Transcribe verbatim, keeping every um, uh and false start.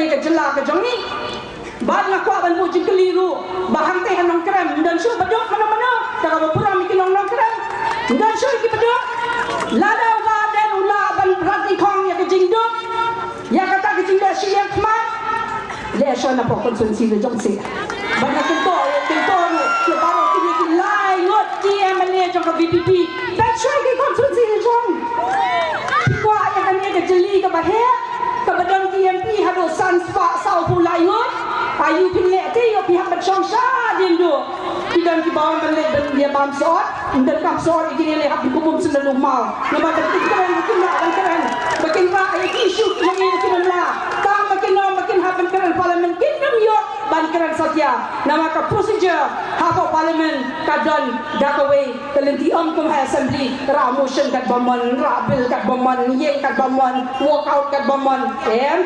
ka jylla ka jong ngi. Bad nga kwah ban buh jingkylli ruh ba hangtei ha Nongkrem ym don shuh ba duk mano mano, kaba burom ïa ki nong Nongkrem. Ym don shuh ïa ki ba duk. Lada u Bah Ardent u lah ban rat nyngkong ïa ka jingduk, ïa kata ka jingduk shu ïeng khmat, leh shuwa na pdeng constituency la jong sih. Bad nga kyntu, kyntu ruh ïa baroh kine ki lai ngut ki M L A jong ka V P P, peit shuwa ïa ki constituency la jong. Phi kwah ïa kane ka jylli kaba heh, kaba don ki M P haduh san spah saw phew lai ngut? Aïu phin leh te, ïoh phi hap ban shong shadien duh. Ki don kiba wan ban leh ban ïa bam sot, ym donkam sot ïa kine, leh hap ban kum bym sngewdon u maw. Namar ba kin kren, ba kin rah, ba kin rah ïa ki issue ki jong ngi, ba kin ym lah. Tang ba kin ym, ba kin hap ban kren Parliament, kin ym ïoh ban kren satia. Namar ka procedure hapoh Parliament ka don da kawei ka lynti, ym kum ha Assembly, rah motion katba mon, rah bill katba mon, ïeng katba mon, walk out katba mon. Em,